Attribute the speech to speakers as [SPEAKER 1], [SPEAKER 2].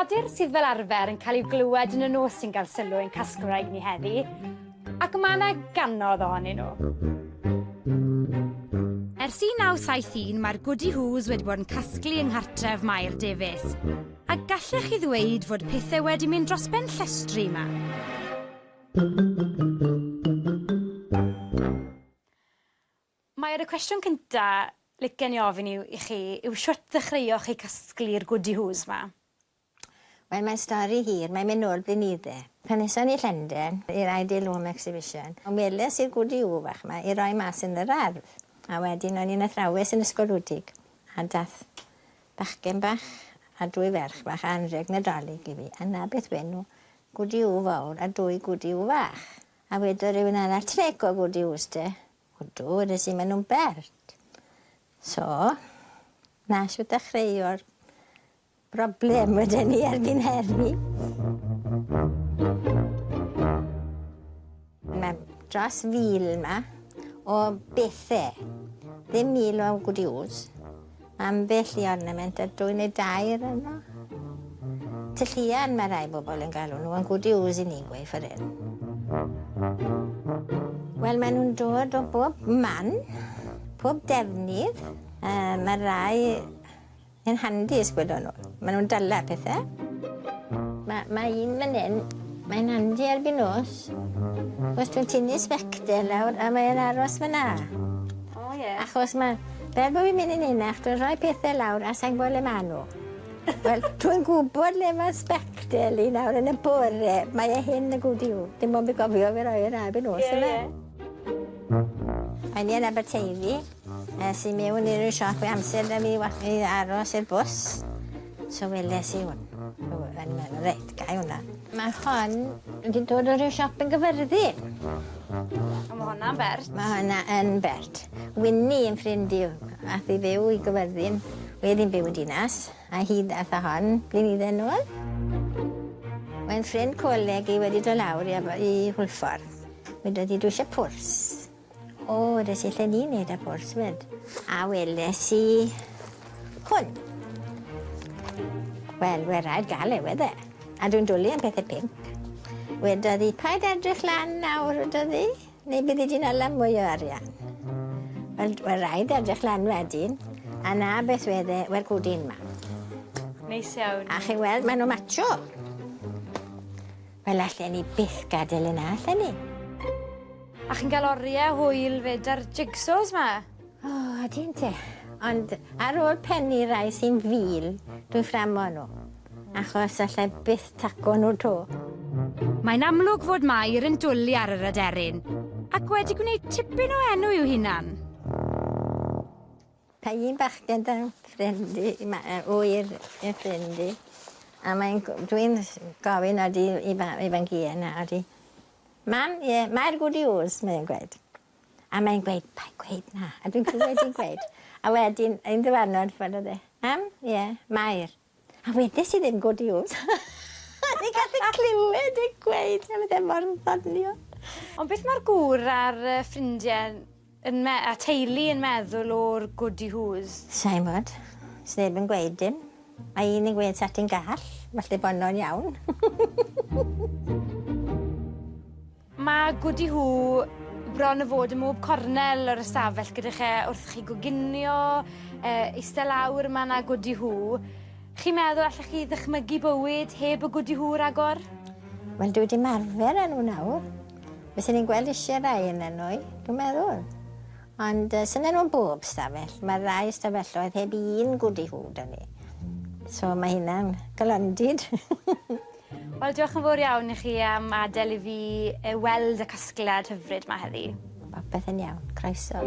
[SPEAKER 1] Creadur sydd fel arfer yn cael i'w glywed yn y nos sy'n cael sylw ein casgwraig ni heddi, ac mae yna gannoedd ohonyn nhw. Ers 1971 mae'r Gwdihŵs wedi bod yn casglu yng nghartref Mair Davies, a gallech chi ddweud fod pethau wedi mynd dros ben llestri yma. Mair, y cwestiwn cynta licen i ofyn i i chi yw shwt ddechreuoch chi casglu'r gwdihŵs 'ma?
[SPEAKER 2] Wel mae'n stori hir, mae'n mynd nôl blynydde. Pan eson ni i Llundain i'r Ideal Home Exhibition, weles i'r gwdihŵ fach 'ma i roi mas yn yr ardd. A wedyn o'n i'n athrawes yn Ysgol Wdig a dath bachgen bach a dwy ferch bach anrheg Nadolig i fi a 'na beth wen nhw, gwdihŵ fawr a dwy gwdihŵ fach. A wedodd rhywun arall, ti'n lico gwdihŵs te? Odw, wedes i, maen nhw'n bert. So, 'na shwt ddechreuo'r broblem wedyn 'ny erbyn heddi. Mae dros fil 'ma o bethe. Ddim mil o gwdihŵs. Ambell i ornament a dwy neu dair yno. Tylluan mae rai bobl yn galw nhw, ond gwdihŵs i ni'n gweud ffor hyn. Wel, maen nhw'n dod o bob man, pob defnydd. Uh, mae rai yn handi, ysgwydon nhw. Maen nhw'n dala pethau. Mae, mae un fan hyn, mae'n handi erbyn nos. Os dwi'n tynnu sbectol lawr a mae'n aros fyna.
[SPEAKER 1] O ie.
[SPEAKER 2] Achos mae, fel bod fi'n mynd yn unach, dwi'n rhoi pethau lawr a sa'n gwybod le maen nhw. Wel, dwi'n gwybod le mae sbectol i nawr yn y bore. Mae e hyn y gwdi yw. Dim ond fi gofio fi roi e 'na erbyn nos,
[SPEAKER 1] Ie,
[SPEAKER 2] yfe?
[SPEAKER 1] ie.
[SPEAKER 2] O'n i yn Aberteifi, es i mewn i ryw siop i amser 'da fi wa- i aros i'r bws. So weles i hwn. O, o'n i'n meddwl, reit, gai hwnna. Mae hon wedi dod o ryw siop yn Gyfyrddin.
[SPEAKER 1] A ma' honna'n bert.
[SPEAKER 2] Mae hwnna yn bert. Winnie yn ffrind i, ath i fyw i Gyfyrddin, wedyn byw yn Dinas, a hi ddath â hon blynydde nôl. Mae'n ffrind coleg i wedi dod lawr i, i Hwlffordd. Wedodd hi, dwi eisiau pwrs. O, wedes i, lle ni'n neud â pwrs, wed. A weles i hwn. Wel, we rhaid gael e, wedd e. A dwi'n dwlu am pethau pinc. Wedodd hi, paid edrych lan nawr, wedodd hi, neu byddi di'n hala mwy o arian. Wel, we rhaid edrych lan wedyn, a na beth wedd e, we'r gwdyn ma.
[SPEAKER 1] Neis iawn.
[SPEAKER 2] A chi'n weld, maen nhw'n macho. Wel, allen ni byth gadael yna, allen ni?
[SPEAKER 1] A chi'n cael oriau hwyl 'fyd ar jigsaws 'ma?
[SPEAKER 2] O, ydyn te. Ond ar ôl pennu rai sy'n fil, dwi'n fframo nhw. Achos allai byth taco nhw 'to.
[SPEAKER 1] Mae'n amlwg fod Mair yn dwli ar yr aderyn, ac wedi gwneud tipyn o enw i'w hunan.
[SPEAKER 2] Pa un bachgen 'da ffrind i, ma' yy ŵyr y ffrind i, a mae'n dwi'n gofyn odi i fa- i fan na odi Mam, ie, mae'r gwdi-ŵs, mae'n gweud. A mae'n gweud, paid gweud na. A dwi'n clywed hi'n gweud. A wedyn, un ddiwrnod, wedodd e, Mam, ie, Mair. A wedes i ddim gwdi-ŵs. O'n i'n gallu clywed e'n gweud, a bydde mor ddoniol.
[SPEAKER 1] Ond beth mae'r gŵr a'r ffrindiau yn me- a teulu yn meddwl o'r gwdi-hŵs?
[SPEAKER 2] Sai'n gwbod. Sneb yn gweud dim. Mae un yn gweud sa ti'n gall, falle bo' 'no'n iawn.
[SPEAKER 1] Mae gwdi-hŵ bron a fod ym mhob cornel o'r ystafell gyda chi wrth chi goginio, eiste lawr, ma' 'na gwdi-hŵ. Chi'n meddwl allech chi ddychmygu bywyd heb y gwdi-hŵ ragor?
[SPEAKER 2] Wel dwi 'di ymarfer â nhw nawr. Fyswn i'n gweld isie rai yna nhw, dwi'n meddwl. Ond uh, sy'n nhw'n bob stafell. Mae rai stafelloedd heb un gwdi hw da ni. So mae hynna'n galondid.
[SPEAKER 1] Wel, diolch yn fawr iawn i chi am adael i fi weld y casgliad hyfryd ma heddi.
[SPEAKER 2] Popeth yn iawn. Croeso.